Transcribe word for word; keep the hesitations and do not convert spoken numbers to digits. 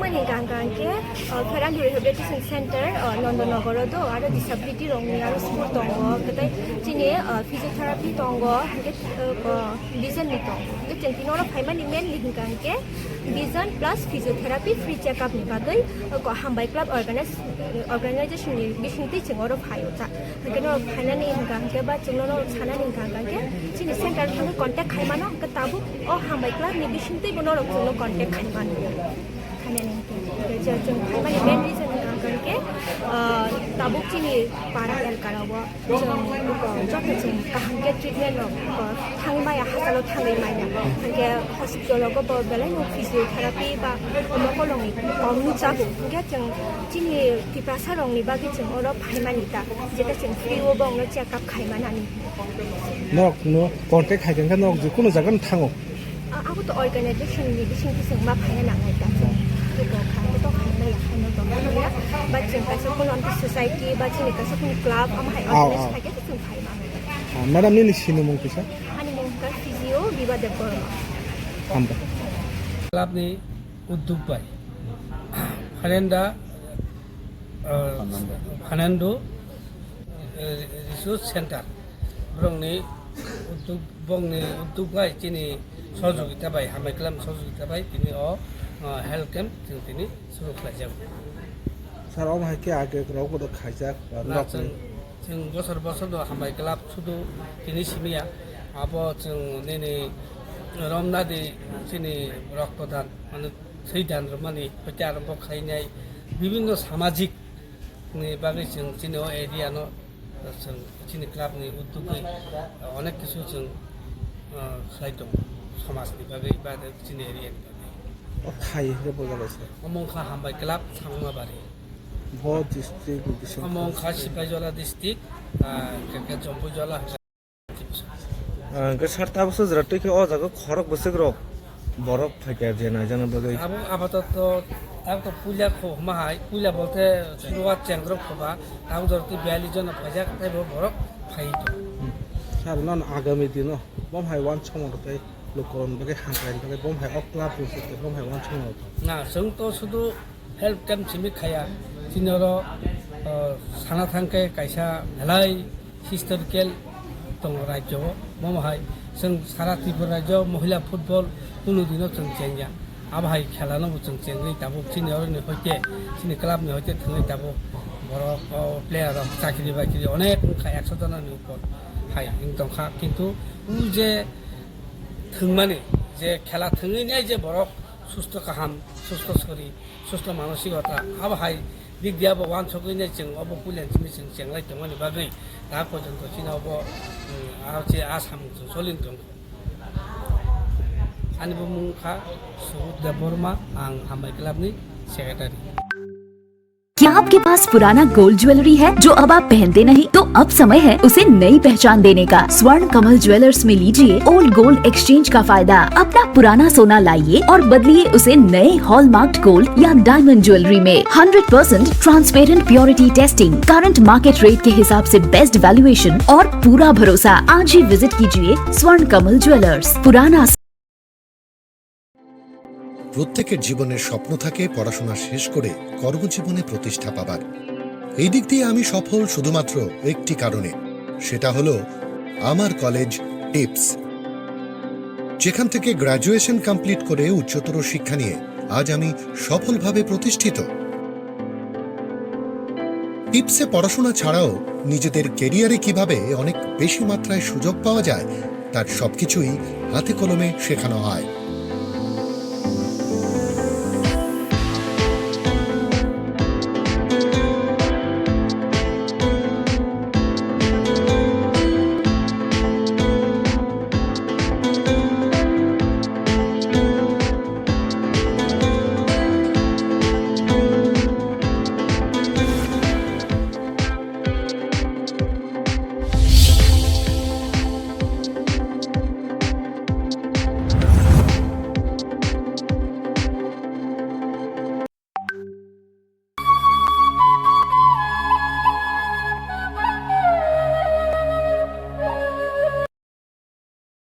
Mani gang gang ke, uh, Pherang Rehabilitation Center, uh, Nandanagar o do, aro disability rok ni aro school tongo, ketai chini, uh, physiotherapy tongo, hingke, uh, vision ni tongo. Hingke chwng tini oro phaimani mainly hingka hingke vision plus physiotherapy free check up ni bagwi, uh, ko Hambai Club organize, organization ni bisingtwi chwng oro phaio cha. Hingke no phainani hingka hingke ba chwngno no sanani hingka hingka hingke chini center thangwi contact khai mano, hingke tabuk o Hambai Club ni bisingtwi bo norok chwngno contact khai mano. Khainani hingke je chwng phaimani main reason hingka hingke, ah, tabuk chini para elka rok bo chwng joto chwng kaham khe treatment rok thangwi maya, hachalo thangwi maya. Hingke hospital rogo bo belai no physiotherapy ba omo kolong ni kom nukjago. Hingke chwng chini Tiprasa rok ni bagwi chwng oro phaimani ta, jeta chwng free o bo wngno check up khai manani. Nok no contact khai khe nok je kuno jaga no thango. A-, abo to organization ni bising bising ma phaina nangnai ta. Chwng to khai to khai maya, khai no to khai maya. Ba chwng kaisa kuno anti society ba chini kaisa kuno club am hai organize khai khe chwng khai ma. Ah, madam, nini sinimung kisa? Ani mung ka physio Biba Debbarma. Hambai. Club ni udduk bai. Phanenda, uh, Phanendo, uh, Resource Center. Borokni udduk, bongni udduk bai chini sohojogita bai, Hambai Club sohojogita bai tini o, uh, health camp chwng tini suru khlaijak. Sir, omo hai khe age rok bodo khaijak, uh, Na, nokni. Chwng, chwng bosor bosor do Hambai Club sudu tini simiya. Abo chwng nini romnadi chini roktodan, mane, swi dan rwmani, hoite arombo khainai bibinno samajik ni bagwi chwng chini o area no, chwng chini club ni uddugwi onek kisu chwng, ah, khlai tongo, somaj ni bagwi ba chini area ni bagwi. O thai hwnkhe bo jaga se. Omo wngkha Hambai Club, Sangmabari. Bo district ni bisingo. Omo wngkha Sipaijola district, ah, K K Jompuijola. Ah, hwnkhe sir, tabukso jora twi khe o jaga khorok bwswk rok borok phaikha je naijana bagwi. Abo, apatot to, tabuk to puila kho hwnma hai, puila bolte suruat chengrok khoba, tabuk jora twi biyallis jona phaijak, tei bo borok phai tong. Hmm. Sir, non agami dino bom hai uansukmung tei lukurokni bagwi hamkraini bagwi bom hai o club ni site bom hai uansukmung tong. Na, chwng to sudu health camp simi khaya, chini oro, o, sana thangkhe kaisa belai historical tongo rajyo o. Bomo hai chwng sara Tripura rajyo o mohila football kunu dino chwng chengya. Abo hai khela no bo chwng chengwi tabuk chini oro ni hoite, chini club ni hoite thwngwi tabuk borok, o, player rok chakri bakri onek wngkha, ekso jona ni upor hai wng tongkha. Kintu o je thwngmani, je khela thwngwi nai je borok susto kaham, susto sori, susto manosikota, abo hai dik dia bo uansukwi nai chwng obo puila simi chwng chenglai tongmani bagwi da porjonto chini obo, um, a je a samung chwng solin tongo. Ani bumung kha Subudh Debbarma, ang Hambai Club ni secretary. क्या आपके पास पुराना gold jewellery है जो अब आप पहनते नहीं? तो अब समय है उसे नई पहचान देने का। स्वर्ण कमल ज्वेलर्स में लीजिए ओल्ड गोल्ड एक्सचेंज का फायदा। अपना पुराना सोना लाइए और बदलिए उसे नए हॉलमार्क्ड गोल्ड या डायमंड ज्वेलरी में। Hundred percent transparent purity testing, current market rate के हिसाब से बेस्ट वैल्यूएशन और पूरा भरोसा। आज ही विजिट कीजिए स्वर्ण कमल ज्वेलर्स, पुराना। প্রত্যেকের জীবনের স্বপ্ন থাকে পড়াশোনা শেষ করে কর্মজীবনে প্রতিষ্ঠা পাবার। এই দিক দিয়ে আমি সফল শুধুমাত্র একটি কারণে, সেটা হলো আমার কলেজ টিপস। যেখান থেকে গ্র্যাজুয়েশন কমপ্লিট করে উচ্চতর শিক্ষা নিয়ে আজ আমি সফলভাবে প্রতিষ্ঠিত। টিপসে পড়াশোনা ছাড়াও নিজেদের ক্যারিয়ারে কিভাবে অনেক বেশি মাত্রায় সুযোগ পাওয়া যায়, তার সবকিছুই হাতে কলমে শেখানো হয়।